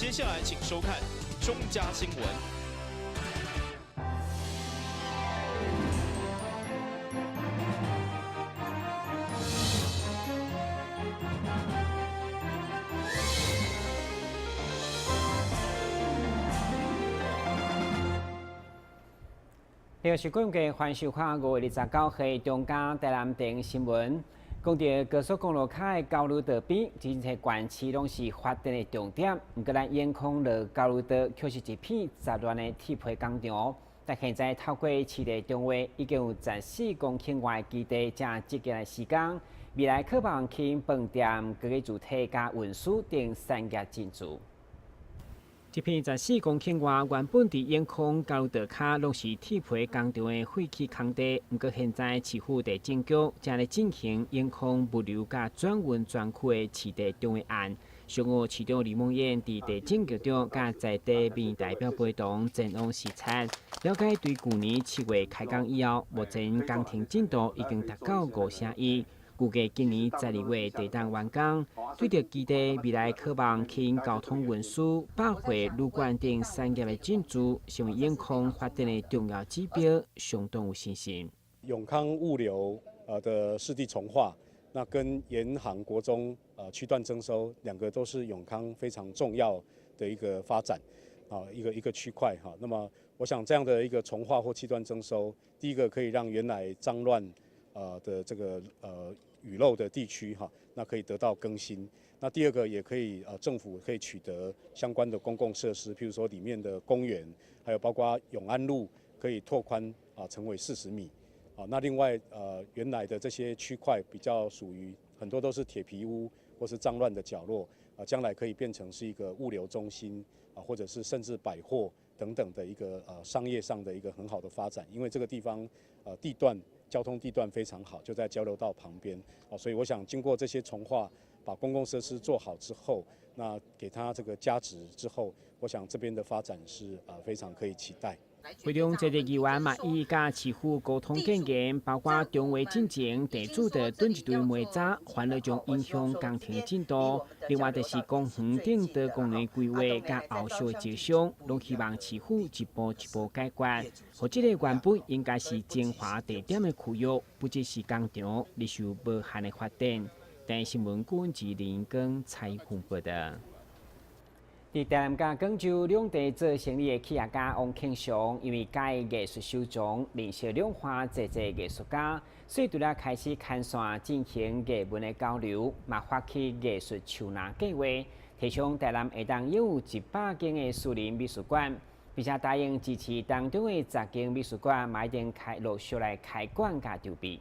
接下來請收看中嘉新聞。呢是今日歡迎收看5月29號中嘉台南電新聞。講到高速公路跤的交流道邊，真濟縣市攏是發展的重點。毋過咱永康路交流道卻是一片雜亂的鐵皮工場。但現在透過市地重劃，已經有14公頃外的基地正積極來施工。未來可望吸引飯店、各個主體佮運輸等產業進駐。這片14公頃外，原本佇永康交流道跤攏是鐵皮工廠的廢棄空地，毋過現在市府地政局正咧進行永康物流佮轉運專區的市地重劃案。上午市長李孟諺佇地政局長佮在地民意代表陪同前往視察，了解對舊年7月開工以後，目前工程進度已經達到51%。預計今年12月底當完工，對著基地未來可望吸引交通運輸、百貨、旅館等產業的進駐，成為永康發展的重要指標，相當有信心。永康物流的市地重劃，那跟沿航國中區段徵收，兩個都是永康非常重要的一個發展啊，一個一個區塊哈。那麼我想這樣的一個重劃或區段徵收，第一個可以讓原來髒亂的這個雨漏的地區哈，那可以得到更新。那第二個也可以政府可以取得相關的公共設施，譬如說裡面的公園，還有包括永安路可以拓寬啊，成為40米。啊，那另外原來的這些區塊比較屬於很多都是鐵皮屋或是髒亂的角落，啊，將來可以變成是一個物流中心啊，或者是甚至百貨等等的一個商業上的一個很好的發展，因為這個地方地段，交通地段非常好，就在交流道旁邊啊，所以我想經過這些重劃，把公共設施做好之後，那給它這個加值之後，我想這邊的發展是非常可以期待。會中在地議員嘛，已佮市府溝通建言，包括重劃進前地主著囤一堆煤渣，煩惱將影響工程進度。另外就是公園頂多功能規劃佮後續招商，攏希望市府一步一步解決。予這个原本應該是精華地點的區域，不只是工廠，而是有無限的發展。台視新聞顧問林根採訪報道。佇台南佮廣州兩地做生意的企業家王慶祥，因為佮意藝術收藏，認識兩岸濟濟藝術家，所以除了開始牽線進行藝文的交流，嘛發起藝術樹林計劃，提倡台南會當擁有100間的私人美術館，並且答應支持當中的10間美術館，嘛一定開陸續來開館佮籌備。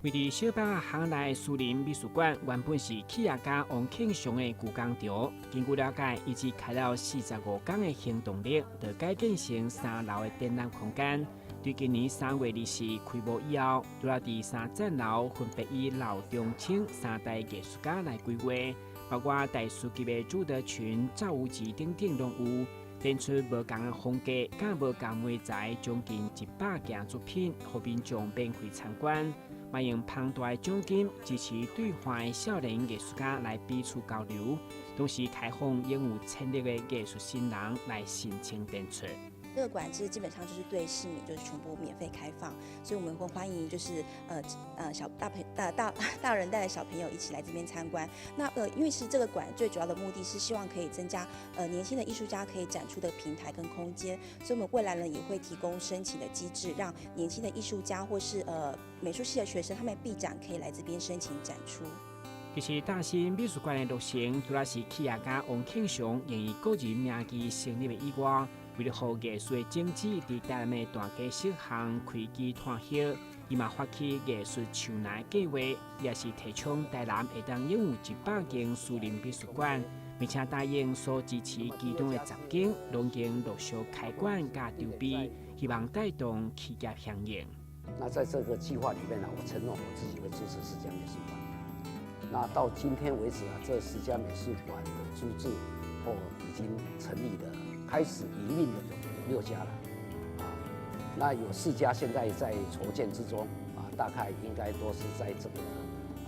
位佇小北巷內私人美術館，原本是企業家王慶祥的舊工場。根據了解，伊只開了45工的行動力，就改建成三樓的展覽空間。對今年3月24開幕以後，除了佇三層樓分別以老中青三代藝術家來規劃，包括大師級的朱德群、趙無極等等攏有。展出無仝的風格，佮無仝媒材，將近100件作品，予民眾免費參觀。嘛用龐大的獎金支持對岸的少年藝術家來彼此交流，同時開放擁有潛力的藝術新人來申請展出。這個館其實基本上就是對市民就是全部免費開放，所以我們會歡迎就是小大朋大大大人帶著小朋友一起來這邊參觀。那因為是這個館最主要的目的是希望可以增加年輕的藝術家可以展出的平台跟空間，所以我們未來呢也會提供申請的機制，讓年輕的藝術家或是美術系的學生，他們畢展可以來這邊申請展出。其實大新美術館的落成，除了是企業家王慶祥用伊個人名義成立的以外，為了予藝術的種子佇台南的大街小巷開枝散葉，伊嘛發起藝術樹林計劃，也是提倡台南會當擁有100間私人美術館，並且答應所支持其中的10間，攏已經陸續開館佮籌備，希望帶動企業響應。那在這個計劃裡面呢，我承諾我自己會支持10家美術館。那到今天為止啊，這10家美術館的租置或已經成立的、開始營運的有6家了，啊，那有4家現在在籌建之中，啊，大概應該都是在這個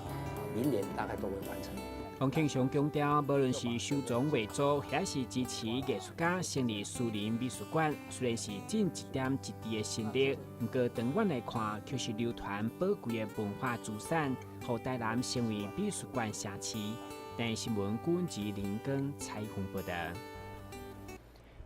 啊明年大概都會完成。黃慶祥強調，無論是收藏畫作，還是支持藝術家成立私人美術館，雖然是盡一點一滴的心力，毋過長遠來看，卻是流傳寶貴的文化資產，予台南成為美術館城市。台視新聞郭文吉林根採訪報導。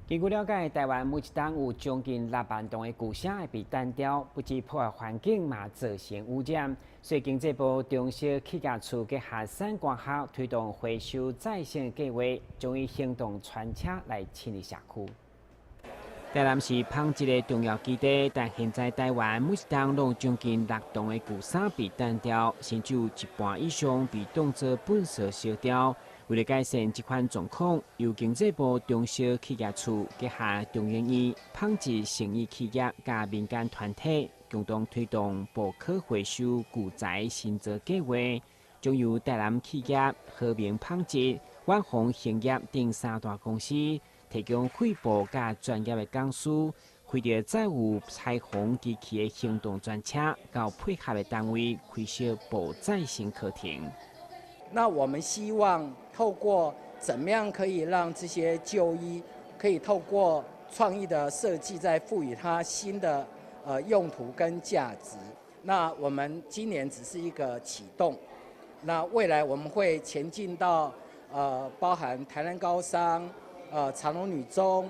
根據了解，台灣每一冬有將近6萬棟的舊舍會被彈掉，不止破壞環境，嘛造成污染。所以經濟部中小企業處結合產官學推動回收再生計劃，將以行動專車來清理社區。台南是紡織的重要基地，但現在台灣每一冬攏有將近6棟的舊衫被彈掉，甚至有一半以上被當作糞埽燒掉。為了改善這款狀況，由經濟部中小企業處結合中研院、紡織成衣企業佮民間團體，共同推動布可回收舊材新造計劃，將由台南企業和明紡織、遠鴻興業等三大公司提供廢布佮專業的講師，開著載有裁縫機器的行動專車，到配合的單位開設布再生課程。那我們希望透過怎麼樣可以讓這些舊衣可以透過創意的設計，再賦予它新的用途跟價值。那我們今年只是一個啟動，那未來我們會前進到包含台南高商、長榮女中、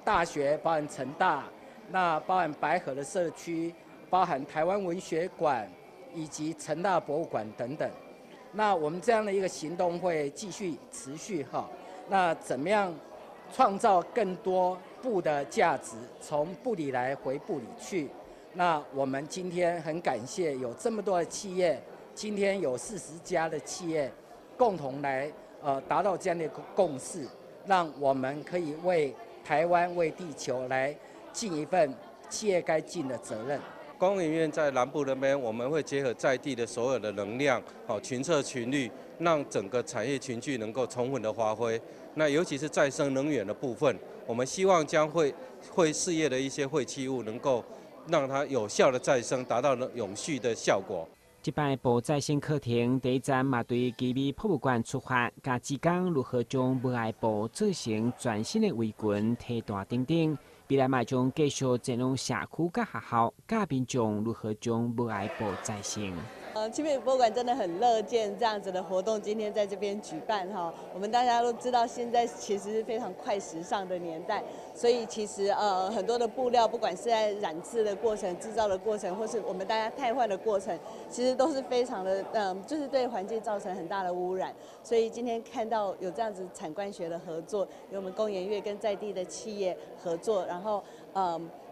大學，包含成大，那包含白河的社區，包含台灣文學館以及成大博物館等等。那我們這樣的一個行動會繼續持續哈。那怎麼樣創造更多布的價值，從布裡來回布裡去？那我們今天很感謝有這麼多的企業，今天有40家的企業共同來達到這樣的一個共識，讓我們可以為台灣、為地球來盡一份企業該盡的責任。工研院在南部那邊，我們會結合在地的所有的能量，好群策群力，讓整個產業群聚能夠充分的發揮。那尤其是再生能源的部分，我們希望將會事業的一些廢棄物，能夠讓它有效的再生，達到永續的效果。這擺布再生課程第一站嘛，對奇美博物館出發，教志工如何將無愛布做成全新的圍裙、提袋等等。未來嘛將繼續前往社區佮學校，教民眾如何將無愛布再生。奇美博物館真的很樂見這樣子的活動，今天在這邊舉辦哈。我們大家都知道，現在其實是非常快時尚的年代，所以其實很多的布料，不管是在染製的過程、製造的過程，或是我們大家汰換的過程，其實都是非常的就是對環境造成很大的污染。所以今天看到有這樣子產官學的合作，由我們工研院跟在地的企業合作，然後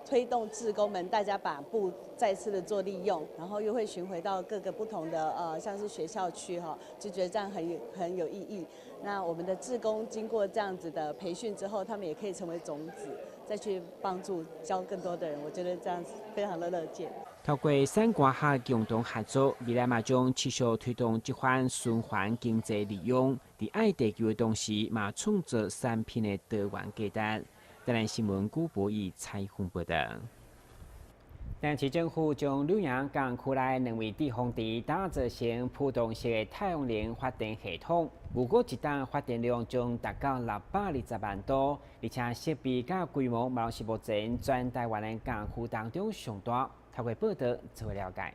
推動志工們，大家把布再次的做利用，然後又會巡迴到各個不同的像是學校去哈，就覺得這樣很有意義。那我們的志工經過這樣子的培訓之後，他們也可以成為種子，再去幫助教更多的人。我覺得這樣子非常的樂見。透過產官學共同合作，未來嘛將持續推動這款循環經濟利用，佇愛地球的同時，嘛創造產品的多元價值。台南新聞古博義採訪報導。台南市政府將柳營港區內兩位滯洪池打造成浮動式的太陽能發電系統，預估一冬發電量將達到620萬度，而且設備佮規模嘛是目前全台灣的港區當中上大。透過報導做了解。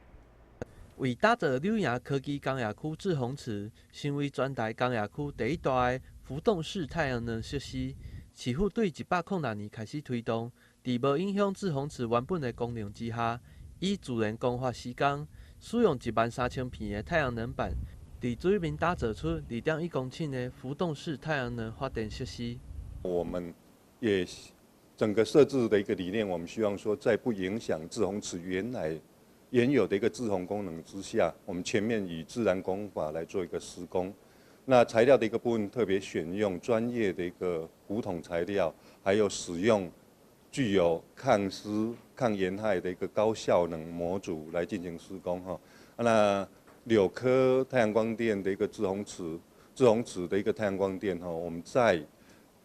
為打造柳營科技工業區滯洪池，成為全台工業區第一大的浮動式太陽能設施，市府對106年開始推動，佇無影響滯洪池原本的功能之下，以自然光法施工，使用13000片的太陽能板，佇水面打造出2.1公頃的浮動式太陽能發電設施。我們也整個設置的一個理念，我們希望說，在不影響滯洪池原來原有的一個滯洪功能之下，我們全面以自然工法來做一個施工。那材料的一個部分，特別選用專業的一個浮筒材料，還有使用具有抗濕、抗鹽害的一個高效能模組來進行施工哈。那柳科太陽光電的一個滯洪池，滯洪池的一個太陽光電哈，我們在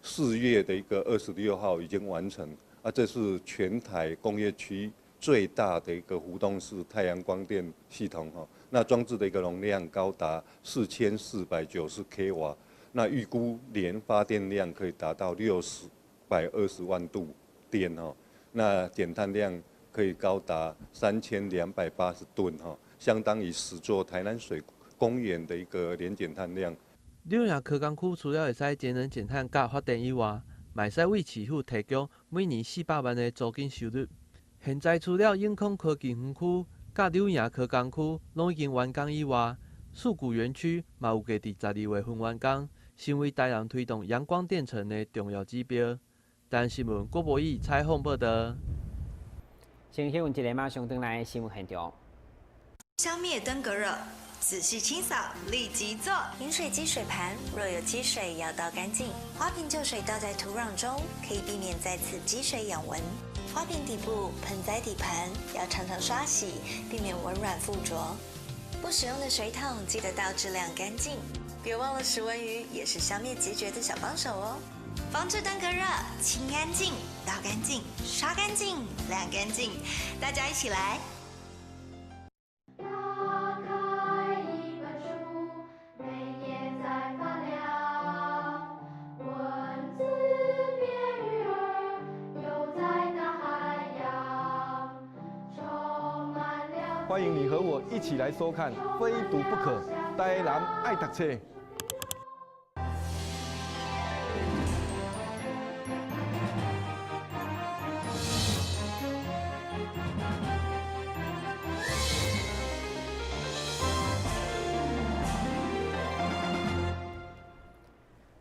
4月的一個26號已經完成，啊，這是全台工業區最大的一個浮動式太陽光電系統哈。那裝置的一個容量高達4490 k 瓦，那預估年發電量可以達到620萬度電哦，那減碳量可以高達3280噸哈，相當於10座台南水公園的一個年減碳量。柳營科工區除了會使節能減碳佮發電以外，嘛會使為市府提供每年400萬的租金收入。現在除了永康科技園區佮柳營科工區攏已經完工以外，四股園區嘛預計佇12月份完工，成為台南推動陽光電城的重要指標。台南新聞郭博義採訪報導。先新聞一個馬上轉來新聞現場。消滅登革熱，仔細清掃，立即做。飲水機水盤若有積水，要倒乾淨。花瓶舊水倒在土壤中，可以避免再次積水養蚊。花瓶底部、盆栽底盤要常常刷洗，避免蚊卵附着。不使用的水桶記得倒置晾乾淨。別忘了食蚊魚也是消滅孑孓的小幫手哦。防治登革熱，清乾淨，倒乾淨，刷乾淨，晾乾淨，大家一起來。打開一本書，每頁在發亮，文字變魚兒，游在大海洋，充滿了。歡迎你和我一起來收看《非讀不可》，台南愛讀冊。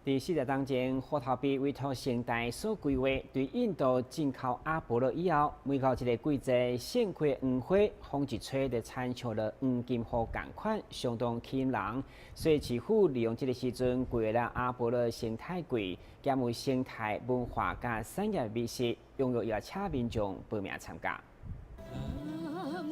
佇四日當前，虎頭埤委託成大所規劃，對印度進口阿勃勒以後，每到這個季節盛開的黃花，風一吹就親像了黃金雨仝款，相當吸引人。所以市府利用這個時陣規劃了阿勃勒生態季，兼有生態文化佮產業美食，踴躍邀請民眾報名參加。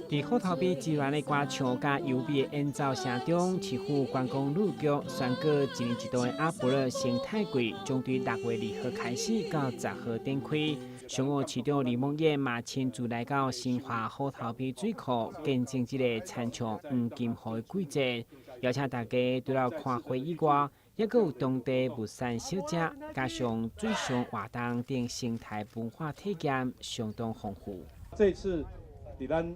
佇虎頭埤自然的歌唱佮優美的演奏聲中，市府觀光旅局宣告一年一度的阿勃勒生態季將對6月2號開始到10號展開。上午市長李孟諺嘛親自來到新華虎頭埤水庫，見證這個親像黃金雨的季節，邀請大家除了看花以外，猶閣有當地物產小食，加上水上活動等生態文化體驗，相當豐富。這次佇咱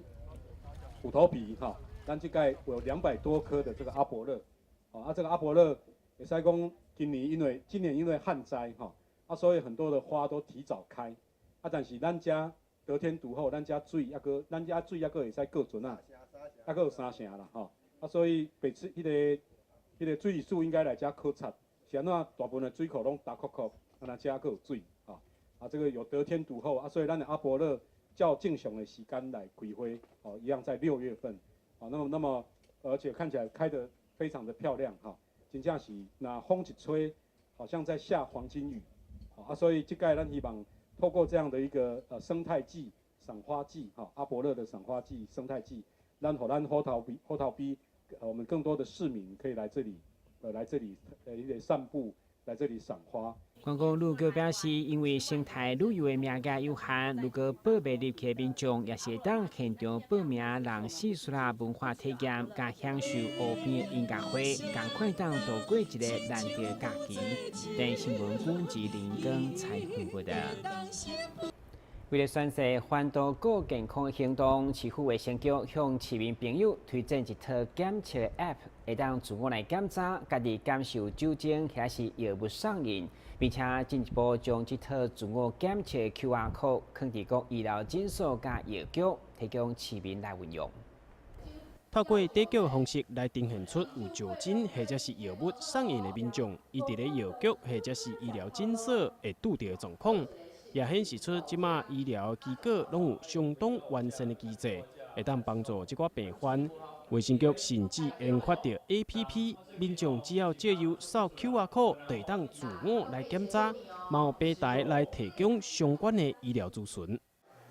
虎頭埤哈，咱這屆有200多棵的這個阿勃勒，啊，這個阿勃勒會使講今年因為今年因為旱災哈，啊，所以很多的花都提早開，啊，但是咱遮得天獨厚，咱遮水猶閣，咱遮水猶閣會使過船仔，猶閣有三成啦吼，啊，所以北次彼個水利署應該來遮考察，是按怎大部分的水庫攏焦涸涸，啊，若遮閣有水，吼，啊，這個有得天獨厚，啊，所以咱的阿勃勒較正常的時間來開花，哦，一樣在6月份，哦，那麼，而且看起來開得非常的漂亮，哈，真正是若風一吹，好像在下黃金雨，啊，所以這屆咱希望透過這樣的一個生態季、賞花季，哈，阿勃勒的賞花季、生態季，咱予咱虎頭埤，我們更多的市民可以來這裡，來這裡一個散步，來這裡賞花。觀光旅局表示，因為生態旅遊的名額有限，如果報袂入去的民眾，也是會當現場報名，讓四處啦文化體驗，佮享受湖邊的音樂會，仝款當度過一個難得假期。電視新聞阮志林光採訪報導。為了宣示環島顧健康行動，市府衛生局向市民朋友推薦一套檢測 App，會當自我來檢查，家己感受酒精抑是藥物上癮，並且進一步將這套自我檢測 QR code 囥佇各醫療診所佮藥局，提供市民來運用。透過短腳方式來呈現出有酒精或者是藥物上癮的民眾，伊佇咧藥局或者是醫療診所會拄著的狀況。也顯示出這馬醫療機構攏有相當完善的機制，會當幫助這寡病患。衛生局甚至研發著 APP，民眾只要藉由掃 QR code，就會當自我來檢查，嘛有平台來提供相關的醫療資訊。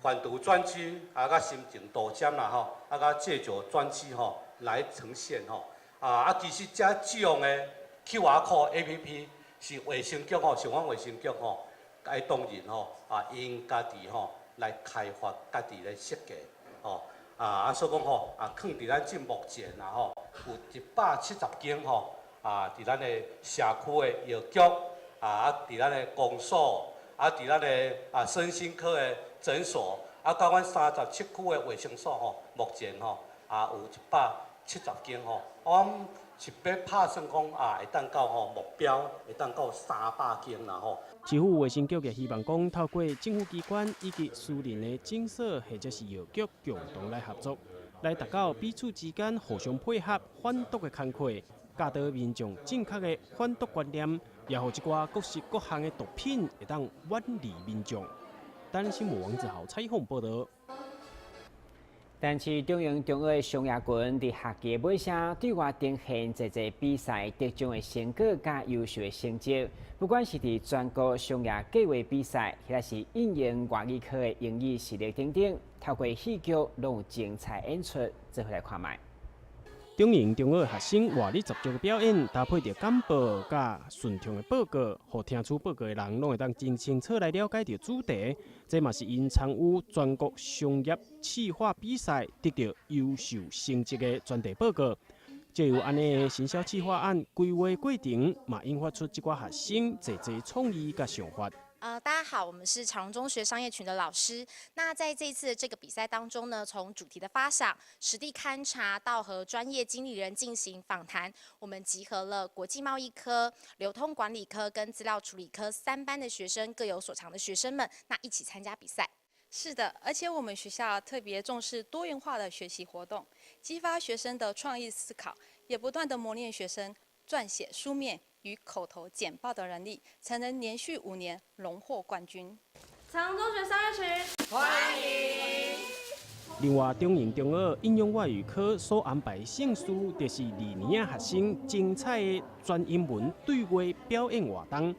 販毒專區啊，佮心情杜針啦吼，啊，佮戒酒專區吼來呈現吼。啊，其實這種的 QR code APP 是衛生局吼，是阮衛生局吼。該當然吼啊，𪜶家己吼來開發，家己來設計吼。啊，所以講吼，啊，囥佇咱這目前啊吼，有170間吼，啊，佇咱的社區的藥局，啊，佇咱的公所，啊，佇咱的啊身心科的診所，啊，佮阮37區的衛生所吼，目前吼，啊，有170間吼，我是欲拍算講啊，會當到吼目標，會當到300間啦吼。市府衛生局也希望講，透過政府機關以及私人的診所或者是藥局共同來合作，來達到彼此之間互相配合反毒的工課，教導民眾正確的反毒觀念，也予這寡各式各項的毒品會當遠離民眾。台新聞王子豪採訪報導。但是中營中學的商業群佇學期尾聲對外呈現濟濟比賽得獎的成果佮優秀的成績，不管是佇全國商業計畫比賽，或者是應用外語科的英語實力等等，透過戲劇攏有精彩演出，做伙來看覓。中營中學學生活力十足的表演，搭配著簡報佮順暢的報告，予聽取報告的人攏會當真清楚來了解著主題。這嘛是𪜶參與全國商業企劃比賽得著優秀成績的專題報告。藉由按呢的行銷企劃案規劃過程，嘛引發出這寡學生濟濟創意佮想法。大家好，我們是長榮中學商業群的老師。那在這一次的這個比賽當中呢，從主題的發想、實地勘察到和專業經理人進行訪談，我們集合了國際貿易科、流通管理科跟資料處理科三班的學生，各有所長的學生們，那一起參加比賽。是的，而且我們學校特別重視多元化的學習活動，激發學生的創意思考，也不斷地磨練學生撰寫書面與口頭簡報的能力，才能連續5年榮獲冠軍。長榮中學商業群，歡迎。另外，中營中學應用外語科所安排盛事，就是二年仔學生精彩的全英文對話表演活動，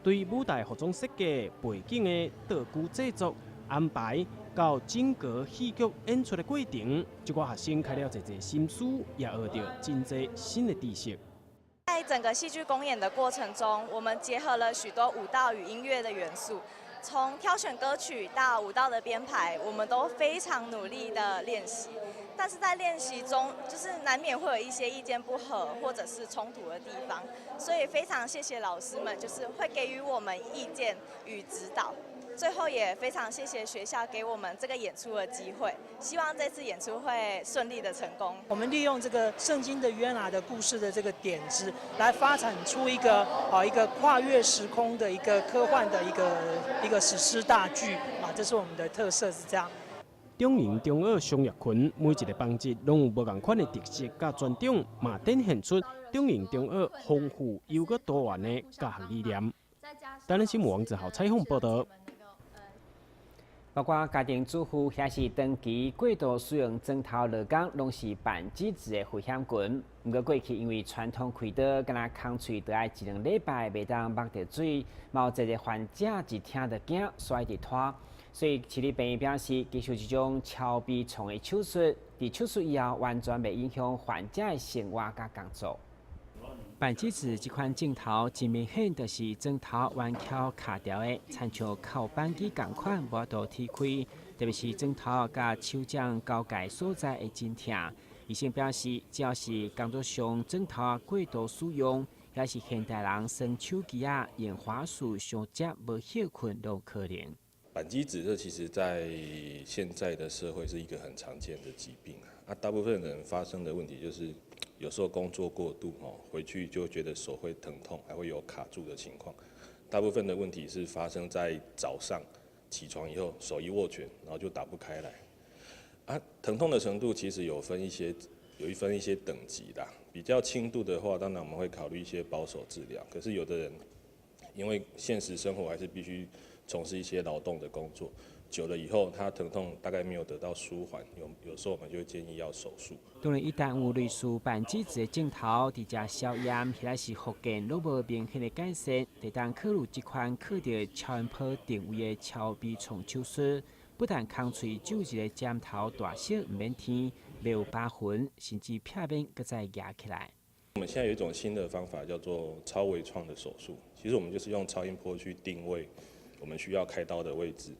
對舞台服裝設計、背景的道具製作安排，到整個戲劇演出的過程，這寡學生開了濟濟心思，也學著真濟新的知識。在整個戲劇公演的過程中，我們結合了許多舞蹈與音樂的元素，從挑選歌曲到舞蹈的編排，我們都非常努力的練習。但是在練習中，就是難免會有一些意見不合或者是衝突的地方，所以非常謝謝老師們，就是會給予我們意見與指導。最後也非常謝謝學校給我們這個演出的機會，希望這次演出會順利的成功。我們利用這個聖經的約拿的故事的這個點子，來發展出一個跨越時空的一個科幻的一個史詩大劇啊，這是我們的特色是這樣。中營中學商業群每一個班級攏有無仝款的特色佮專長，嘛展現出中營中學豐富又閣多元的教學理念。台南新聞王子豪採訪報導。包括家庭主婦，抑是長期過度使用枕頭落工，攏是扳指子的危險群。毋過過去因為傳統開刀，敢若空喙著愛一兩禮拜袂當目著水，嘛有濟濟患者一聽就驚，煞一直拖。所以市立病院表示，接受這種超微創的手術，佇手術以後完全袂影響患者的生活佮工作。扳指子這款症頭，真明顯就是枕頭彎翹卡著的，親像扣扳機仝款，無法度提開。特別是枕頭佮手掌交界所在會真疼。醫生表示，只要是工作上枕頭過度使用，抑是現代人耍手機仔用滑鼠傷捷無歇睏都有可能。扳機指這其實在現在的社會是一個很常見的疾病啊，大部分人發生的問題就是，有時候工作過度，回去就覺得手會疼痛，還會有卡住的情況。大部分的問題是發生在早上起床以後，手一握拳，然後就打不開來。啊，疼痛的程度其實有分一些，有一分一些等級的。比較輕度的話，當然我們會考慮一些保守治療。可是有的人，因為現實生活還是必須從事一些勞動的工作，久了以後，他疼痛大概沒有得到舒緩，有時候我們就會建議要手術。當然，一旦有類似扳指子的症頭，佇食消炎或者是復健攏無明顯的改善，就當考慮這款靠著超音波定位的超微創手術，不但空喙只有一個針頭大小毋免天，袂有疤痕，甚至避免閣再壓起來。我們現在有一種新的方法叫做超微創的手術，其實我們就是用超音波去定位我們需要開刀的位置。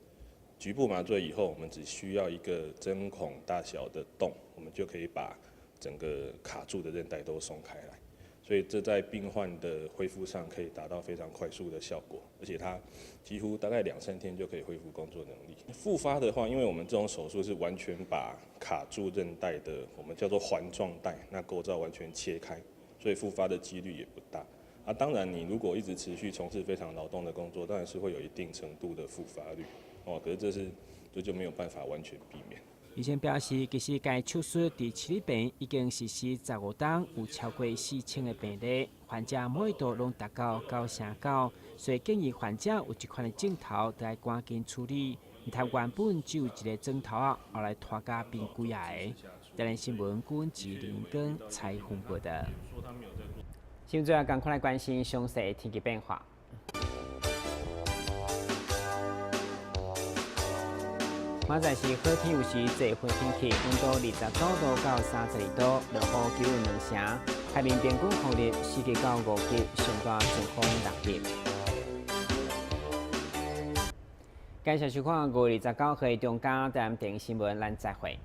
局部麻醉以後，我們只需要一個針孔大小的洞，我們就可以把整個卡住的韌帶都鬆開來。所以這在病患的恢復上可以達到非常快速的效果，而且他幾乎大概兩三天就可以恢復工作能力。復發的話，因為我們這種手術是完全把卡住韌帶的，我們叫做環狀帶，那構造完全切開，所以復發的幾率也不大。啊，當然你如果一直持續從事非常勞動的工作，當然是會有一定程度的復發率。哦，可是這就沒有辦法完全避免。醫生表示，其實該手術佇市裡邊已經實施15冬，有超過4000個病例，患者滿意度攏達到9成9，所以建議患者有這款的症頭，著愛趕緊處理。毋通原本只有一个指頭仔，後來拖甲變幾仔个。台南新聞阮志林根採訪報導。現在趕快來關心詳細天氣變化。明仔載是好天，有時濟雲天氣，溫度29度到32度，落雨機會2成。海面平均風力4級到5級，上大陣風6級。感謝收看5月29號中嘉台南電視新聞，咱再會。